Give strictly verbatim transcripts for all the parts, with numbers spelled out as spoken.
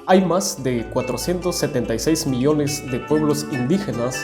Hay más de cuatrocientos setenta y seis millones de pueblos indígenas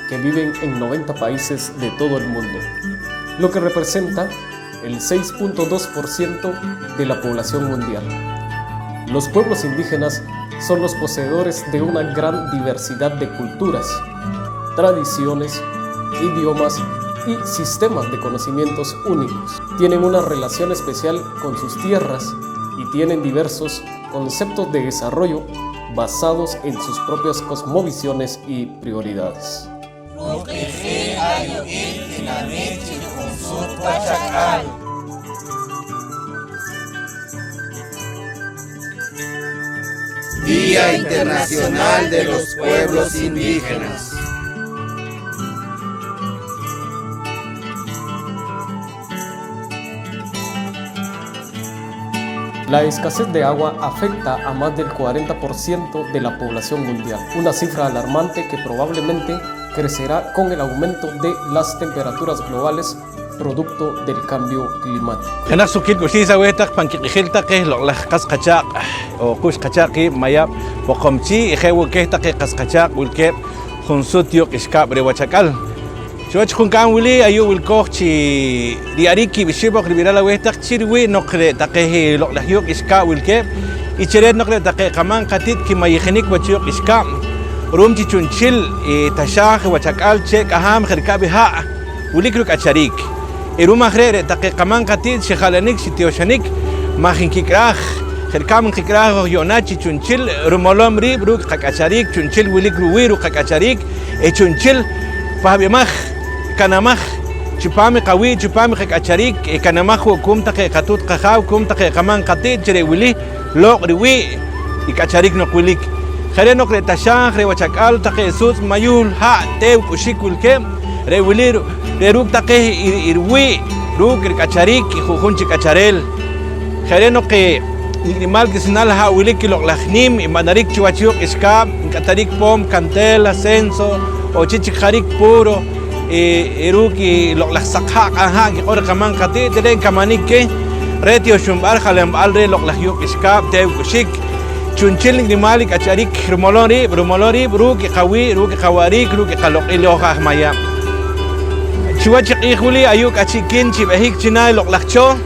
que viven en noventa países de todo el mundo, lo que representa el seis punto dos por ciento de la población mundial. Los pueblos indígenas son los poseedores de una gran diversidad de culturas, tradiciones, idiomas y sistemas de conocimientos únicos. Tienen una relación especial con sus tierras y tienen diversos conceptos de desarrollo basados en sus propias cosmovisiones y prioridades. Ruq'ijil ayu'il tinamit chi junsuut wach ak'al. Día Internacional de los Pueblos Indígenas. La escasez de agua afecta a más del cuarenta por ciento de la población mundial, una cifra alarmante que probablemente crecerá con el aumento de las temperaturas globales producto del cambio climático. Jenaj suqkiil k'uxliis aweh taq pan kiq'ijil taqe loq'laj qas qachaaq' o qux qachaaq' qiib' mayab' Poqomchi', i je' wo' keh taqe qas qachaaq' wilkeeb' junsuut yuuq' k'ixkaab' reh wach ak'al. Chiwach junk'aam wili ayu' wilkooj chi riye'ariik kiib' ixib' oq rib'iral aweh taq chi riwii' noq re' taqe loq'laj yuuq' k'ixkaab' wilkeeb' i chi reet noq re' taqe qamaam qati't kimayijinik wach yuuq' k'ixkaab' ru'um chi chu'nchel, eh, taxaaj wach ak'al chee' k'ahaam je' rikab' i ha' wilik ruk'achariik. Eh, ru'um aj re', re' taqe qamaam qati't xijalanik, xitioxanik maj nkik'raaj je' rikab' nqik'raaj hoj yu'na chi chu'nchel rumolom riib' ruuk' qak'achariik, chu'nchel wilik ruwii' ruuk' qak'achariik, eh chu'nchel pahb'imaj, kanamaj chipaam i qawii', chipaam i qak'achariik, eh kanamaj wo' ku'um taqe qatuut qajaaw, ku'um taqe qamaam qati't chi re' wili looq' riwii' i k'achariik noq wilik. Je' re' noq re' taxaaj, re' wach ak'al, taqe suutz' mayuhl, ha', teew, k'uxik wilkeeb', re' wili ru-, re' ruuk' taqe i, i riwii' ruuk' rik'achariik i ju'jun chik k'achareel. Je' re' noq, eh, nik' nimaal k'isinaal ha' wilik i loq'laj nim nb'anarik chiwach yuuq' k'ixkaab', nk'atarik poom, cantela, censo, o chi chik jarik puro, eh, ruuk' i loq'laj saq ha', q'an ha' nkiq'or i qamaam qati't, re' nkamanik keh reh tioxonb'al jalenb'al reh loq'laj yuuq' k'ixkaab', teew, k'uxik. Chu'nchel nik' nimaal i k'achariik rumolom riib', rumolom riib' ruuk' i qawii', ruuk' i qawa'riik, ruuk' i qaloq'il i hoj aj mayab'. Chiwach i q'iij wili ayu' k'ahchi'kiin chi b'ehik chinaah i loq'laj cho.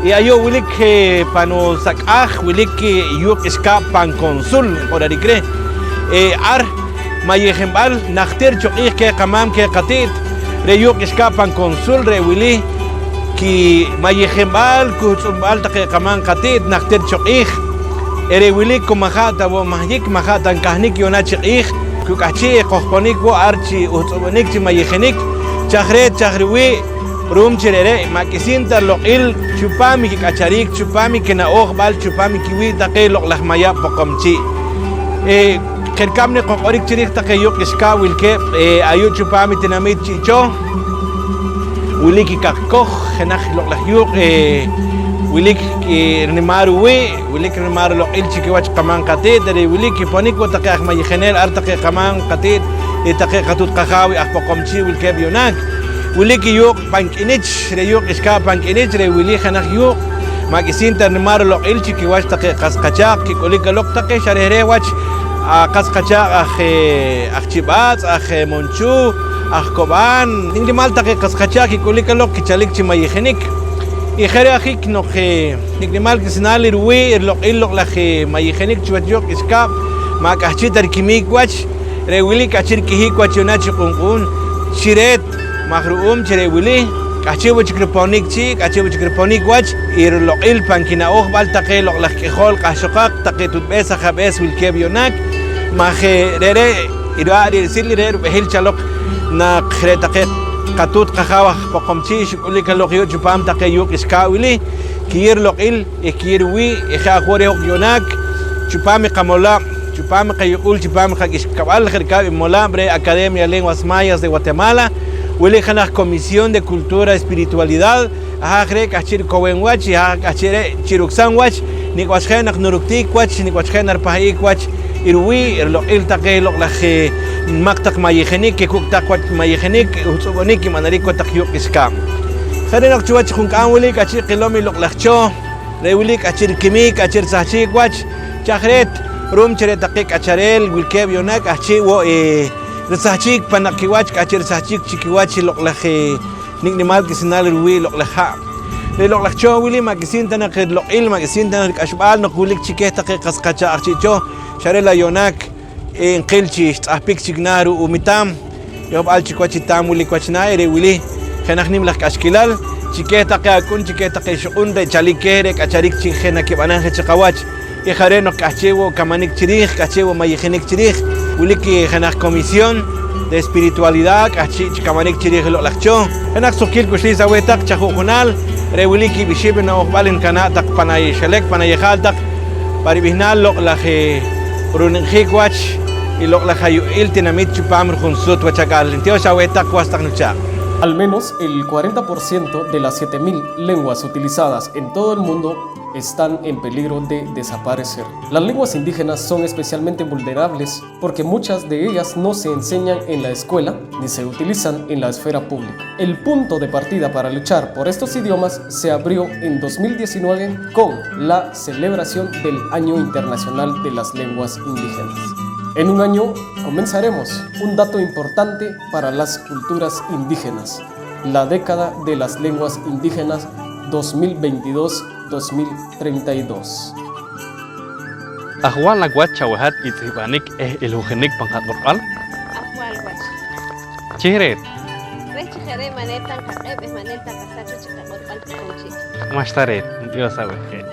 I ayu' wilik, eh, pan usak'aaj wilik, eh, yuuq' k'ixkaab' pan Consul nq'orarik reh. Eh, ar mayijinb'al najtir cho q'iij keh qamaam keh qati't. Re' yuuq' k'ixkaab' pan Consul re' wili kimayijinb'al, kuhtz'unb'al taqe qamaam qati't najtir cho q'iij. Eh, re' wili ku maja' ta wo' mahnik, maja' ta nkahnik yu'na chi q'iij, ku k'ahchi' qojponik wo' ar chi uhtz'ub'unik chi mayijinik chaj reet chaj riwii'. Ru'um chi re're' ma' k'isiin ta riloq'il chupaam i kik'achariik, chupaam i kina'ojb'al, chupaam i kiwii' taqe loq'laj mayab' Poqomchi'. Eh, je' rikab' ne qojq'orik chi riij taqe yuuq' k'ixkaab' wilkeeb', eh, ayu' chupaam i tinamit Chi' Chooh, wilik i Kaqkoj, jenaj loq'laj yuuq', eh, wilik, eh, rinimaal ruwii', wilik rinimaal riloq'il chi kiwach qamaam qati't, re' wili kiponik wo' taqe aj mayijineel ar taqe qamaam qati't, eh, taqe qatuut qajaaw i aj Poqomchi' wilkeeb' yu'naak. Wilik i yuuq' pan K'inich, re' yuuq' k'ixkaab' pan K'inich, re' wili jenaj yuuq' ma' k'isiin ta rinimaal riloq'il chi kiwach taqe qas qachaaq' kik'ulik aloq taqe xa reh reh wach, ah, qas qachaaq' aj, eh, aj Chi B'aatz', aj, eh, Monchu, aj Kob'aan, nik' nimaal taqe qas qachaaq' kik'ulik aloq kichalik chi mayijinik. Y je' re' ajik noq, eh, nik' nimaal k'isinaal i ruwii' i riloq'il loq'laj, eh, mayijinik chiwach yuuq' k'ixkaab' ma' k'ahchi' ta rikimiik wach, re' wili k'ahchi' rik'ihiik wach yu'na chi q'unq'uun chi reet maj ru'um chi re' wili k'ahchi' wo' chik riponik chii', k'ahchi' wo' chik riponik wach i riloq'il pan kina'ojb'al taqe loq'laj k'ijool q'ahxoqaq, taqe tutb'ees ajab'ees wilkeeb' yu'naak, maj, eh, re're' i raa' ri'sil i re' rub'ehil chaloq naq re' taqe qatuut qajaaw aj Poqomchi' xik'ulik aloq yu' chupaam taqe yuuq' k'ixkaab' wili, kiyeew riloq'il eh kiyeew riwii' eh je' aj wo' reh hoj yu'naak chupaam i qamolaab', chupaam i qayuq'ul, chupaam i qak'ixkab'al, je' rikab' i molaab' reh Academia de Lenguas Mayas de Guatemala, wilik jenaj Comisión de Cultura y Espiritualidad, aj aj re' k'ahchi' rikoweem wach, i aj aj k'ahchi' re' chi ruksam wach nik' wach je' naq naruktiik wach, nik' wach je' naripah'iik wach i ruwii' riloq'il taqe loq'laj, eh, nimaq taq mayijinik, kikuk' taq wach mayijinik, uhtz'ub'unik nb'anarik wo' taq yuuq' k'ixkaab'. Je' re' noq chiwach junk'aam wili k'ahchi' qilom i loq'laj cho, re' wili k'ahchi' rikimiik, k'ahchi' risahchiik wach, chaj reet Ru'um chi re' taqe k'achareel wilkeeb' yu'na k'ahchi' wo', eh, risahchik pan naq kiwach, k'ahchi' risahchik chi kiwach i loq' laj, eh, nik' nimaal k'isinaal riwii' i loq' laj ha'. Re' loq' laj cho wili ma' k'isiin ta naq riloq'il, ma' k'isiin ta naq rik'axb'al noq wilik chi keh taqe qas qachaaq' chi cho, xa re' la' yu'na, eh, nqil chi xtz'ahpik chik naah ru'um i taam. Yohb'al chik wach i taam wilik wach naah, eh, re' wili jenaj nim laj k'axkilal chi keh taqe ak'un, chi keh taqe ixoq'un re' chalik keh, re' k'acharik chi je' nakib'anam je chi qawach. Eh, je' re' noq k'ahchi' wo' kamanik chi riij, k'ahchi' wo' mayijinik chi riij. Wilik i jenaj comisión de espiritualidad k'ahchi' chi kamanik chi riij i loq' laj cho. Jenaj suqkiil k'uxliis aweh taq chaju'junaal, re' wili kiib' ixib' i no'jb'al nkanaa' taq pan ayexelek, pan ayejaal taq, pa rib'ihnaal loq' laj, eh, runimjiik wach i loq' laj ayu'il tinamit chupaam rujunsuut wach ak'al. Ntiox aweh taq was taq nuchaaq'. Al menos el cuarenta por ciento de las siete mil lenguas utilizadas en todo el mundo están en peligro de desaparecer. Las lenguas indígenas son especialmente vulnerables porque muchas de ellas no se enseñan en la escuela ni se utilizan en la esfera pública. El punto de partida para luchar por estos idiomas se abrió en dos mil diecinueve con la celebración del Año Internacional de las Lenguas Indígenas. En un año comenzaremos un dato importante para las culturas indígenas, la década de las lenguas indígenas dos mil veintidós, dos mil treinta y dos. Ajwal na wach chaweh hat i tz'ihb'anik eh ilhujinik pan qaq'orb'al? Ajwal wach. Chi reet? Reh chi je' re' ma' neel ta nqaq'eb' eh ma' neel ta nqasach wach i qaq'orb'al Poqomchi'. Ma'xta reet, ntiox aweh je'.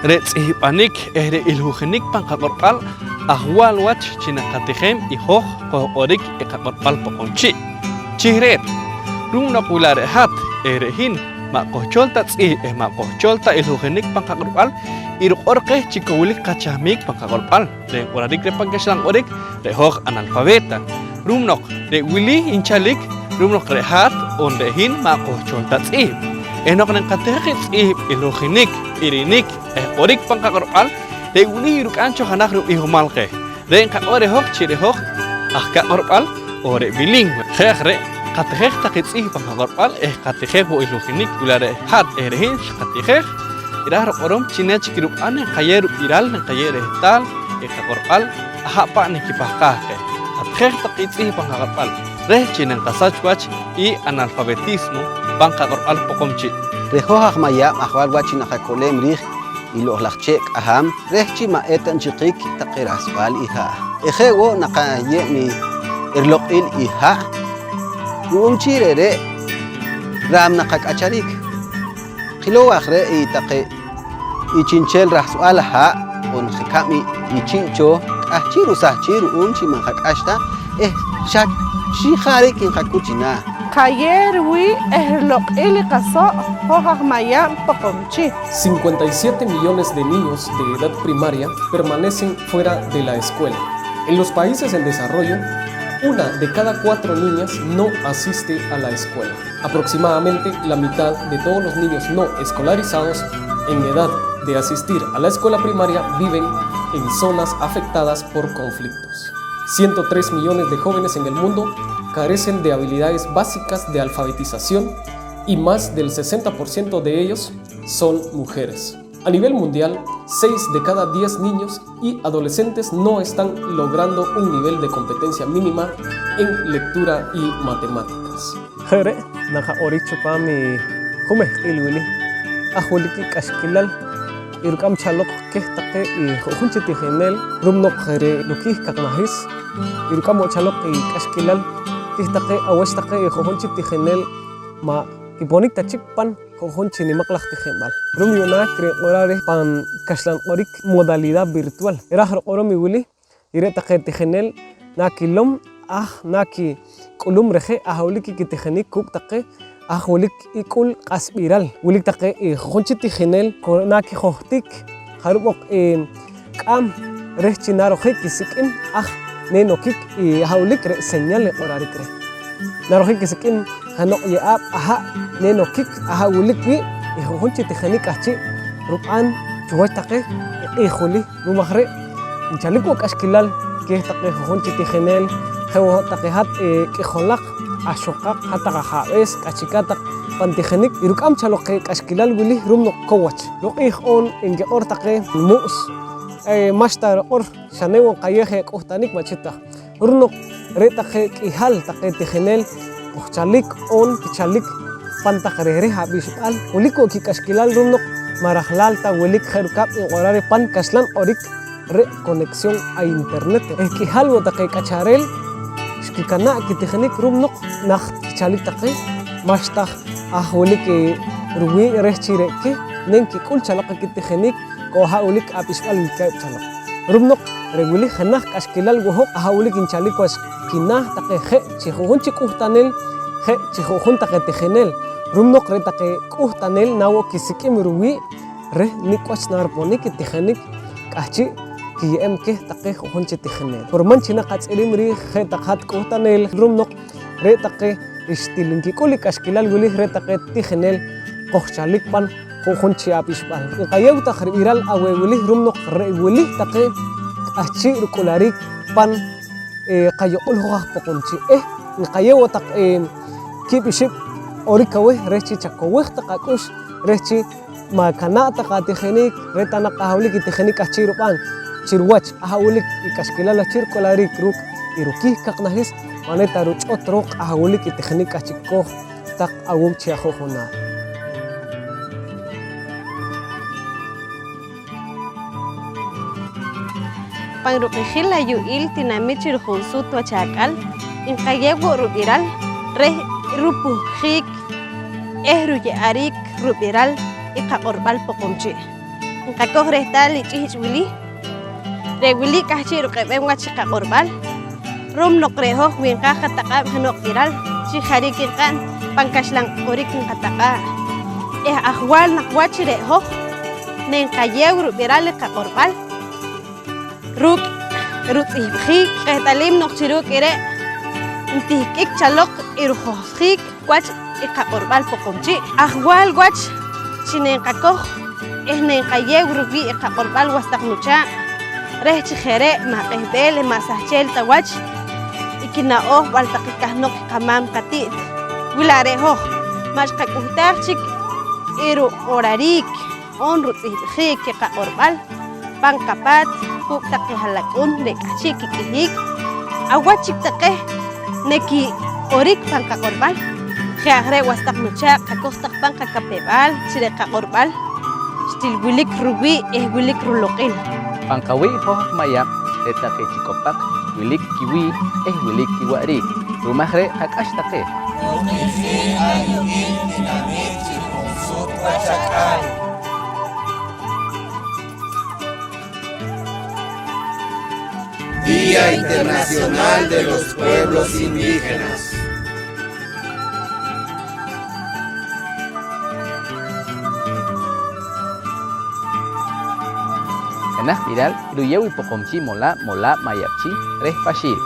Re' tz'ihb'anik eh re' ilhujinik pan qaq'orb'al ajwal wach chi naqatijem i hoj qojq'orik i qaq'orb'al Poqomchi'. Chi reet, ru'um noq wi la' re' hat eh re' hin ma' qojchol ta tz'ihb' eh ma' qojchol ta ilhujinik pan qaq'orb'al, i ruq'or qeh chi kowilik qachahmik pan qaq'orb'al. Re' nq'orarik reh pan kaxlan q'orik, re' hoj analfabeta. Ru'um noq re' wili nchalik, ru'um noq re' hat on re' hin ma' qojchol ta tz'ihb'. Eh noq nqatijej i tz'ihb', ilhujinik, b'irinik eh q'orik pan qaq'orb'al, re' wili ruk'am cho jenaj rub'ihomal qeh. Re' nqaq'or reh hoj chi re' hoj aj kaq'orb'al on re' bilingüe. Je' aj re', qatijej taq i tz'ihb' pan qaq'orb'al eh qatijej wo' ilhujinik. Wi la' re' hat eh re' hin xqatijej, iraaj riq'orom chi ne chik rub'an nqayew rub'iral, nqayew rehtaal i qaq'orb'al aha' pa' nikipahqaaj qeh. Qatijej taq i tz'ihb' pan qaq'orb'al reh chi nqasach wach i analfabetismo pan qaq'orb'al Poqomchi'. Re' hoj aj Mayab' ajwal wach chi naqako'leem riij i loq' laj chee' k'ahaam reh chi ma' eta nchiqik taqe rahsb'al i ha'. Eh je' wo' naqaye'em i riloq'il i ha', ru'um chi re're' raam naqak'acharik. Qilow aj re' i taqe i chi'nchel rahsb'al ha' on je' rikab' i, i chii' cho k'ahchi' rusahchik ru'um chi ma' nqak'ax ta eh xa chi jariik nqakuch i naah. Qayew riwii' eh riloq'il i qaso', hoj aj Mayab' Poqomchi'. Cincuenta y siete millones de niños de edad primaria permanecen fuera de la escuela. En los países en desarrollo, una de cada cuatro niñas no asiste a la escuela. Aproximadamente la mitad de todos los niños no escolarizados en edad de asistir a la escuela primaria viven en zonas afectadas por conflictos. Ciento tres millones de jóvenes en el mundo carecen de habilidades básicas de alfabetización y más del sesenta por ciento de ellos son mujeres. A nivel mundial, seis de cada diez niños y adolescentes no están logrando un nivel de competencia mínima en lectura y matemáticas. Je' re' naqaq'orik chupaam i jumehq'iil wili: aj wilik i k'axkilal i ruk'am chaloq keh taqe i ju'jun chi tijinel, ru'um noq re' Lukiih Kaqnahis i ruk'am wo' chaloq i k'axkilal keh taqe awach taqe i ju'jun chi tijinel ma' kiponik ta chik pan ju'jun chi nimaq laj tijinb'al. Ru'um yu'na re' nq'orarik reh pan kaxlan q'orik modalidad virtual. Raaj riq'orom i wili: y re' taqe tijinel nakilom aj nakik'ulum reje' aj wilik i kitijinik kuuk' taqe aj wilik ik'ul q'asb'iral. Wilik taqe i ju'jun chi tijinel ko nakijohtik jarub' oq i k'aam reh chi narojik kisik'im aj nenokik i aj wilik re' señal nq'orarik reh. Narojik kisik'im jeno' ye'aab' aha' nenokik aha' wilik wii' i ju'jun chi tijinik k'ahchi' rub'an chuwach taqe i q'iij wili. Ru'um aj re' nchalik wo' k'axkilal keh taqe ju'jun chi tijinel, je' wo' taqe hat, eh, k'ijolaq, axoqaq, hat taq ajaab'ees, k'ahchi'kaat taq pan tijinik, i ruk'am chaloq k'axkilal wili ru'um noq kow wach. Ruq'iij on nkiq'or taqe mu's, Eh, ma'xta riq'or, xa ne wo' nqayew je k'uhtanik, ma' chi ta. Ru'um noq re' taqe k'ihaal taqe tijineel qojchalik oon kichalik pan taq reh reh ab'ixb'al, wilik wo' kik'axkilal ru'um noq ma' rajlaal ta wilik je' rikab' nq'orar reh pan kaxlan q'orik re' conexión a internet. Eh, k'ihaal wo' taqe k'achareel xkikanaa' kitijinik ru'um noq najt kichalik taqe, ma'xta aj wilik, eh, ruwii' reh chi re' keh ne nkik'ul chaloq i kitijinik, ko aha' wilik ab'ixb'al wilkeeb' chaloq. Ru'um noq re' wili jenaj k'axkilal wo' hoq aha' wilik nchalik wach kinaah taqe je' chi ju'jun chi k'uhtaneel, je' chi ju'jun taqe tijineel. Ru'um noq re' taqe k'uhtaneel na wo' kisik'im ruwii' reh nik' wach nariponik i tijinik k'ahchi' kiye'em keh taqe ju'jun chi tijineel. Kurman chi naqatz'irim riij je' taq hat k'uhtaneel, ru'um noq re' taqe xtil nkik'ul i k'axkilal wili, re' taqe tijineel qojchalik pan ju'jun chi ab'ixb'al. Nqayew taq rib'iral aweh wili, ru'um noq re' wili taqe k'ahchi' ruk'ularik pan, eh, qayuq'ul hoj aj Poqomchi'. Eh, nqayew wo' taq, eh, kiib' ixib' q'orik aweh reh chi chakowej taq ak'ux reh chi maakana' taq atijinik, re' ta naq aha' wilik i tijinik k'ahchi' rub'an chi ruwach, aha' wilik i k'axkilal k'ahchi' ruk'ularik ruuk' i rukih kaqnahis, ma' ne ta ruch'ot rooq aha' wilik i tijinik k'ahchi' kooj taq awuuk' chi aju'junaal. Pan ruq'ijil ayu'il tinamit chi rujunsuut wach ak'al, nqayew wo' rub'iral reh rupuhkjiik eh ruye'ariik rub'iral i qaq'orb'al Poqomchi'. Nqakoj rehtaal i ch'ihch' wili. Re' wili k'ahchi' ruq'eb'em wach i qaq'orb'al, ru'um noq re' hoj wi nqaaj qataq'aab' jeno'q b'iral, chi jariik nqa'n pan kaxlan q'orik nqataq'aa', eh ajwaal naq wach chi re' hoj ne nqayeew rub'iral i qaq'orb'al ruuk' rutz'ihb'jiik. Qeht'aliim noq chi ruuk' i re' ntihk'ik chaloq i rujohsjiik wach i qaq'orb'al Poqomchi'. Ajwaal wach chi ne nqakoj eh ne nqayeew ruwii' i qaq'orb'al was taq nuchaaq', reh chi je' re' ma' q'ehb'eel eh ma' sahcheel ta wach i kina'ojb'al taq i kahnoq i qamaam qati't. Wi la' re' hoj ma' xqak'uhtaaj chik i ruq'orariik oon rutz'ihb'jiik i qaq'orb'al pan qapaat kuuk' taq i ha'lak'un re' k'ahchi' kik'ihiik, awach chik taqe nekiq'orik pan qaq'orb'al. Je' aj re' was taq nuchaaq', qakoj taq pan qakapew-b'al chi re' qaq'orb'al xtil wilik ruwii' eh wilik ruloq'il. Pan qawii' hoj aj Mayab', re' taqe chikopak wilik kiwii' eh wilik kiwa'riik. Ru'um aj re' qak'ax taqe. Ruq'ijil ayu'il tinamit chi rujunsuut wach ak'al. Día Internacional de los Pueblos Indígenas. Jenaj b'iral ruyeew i Poqomchi' Molaab', Molaab' Mayab'chi' reh Paxiil.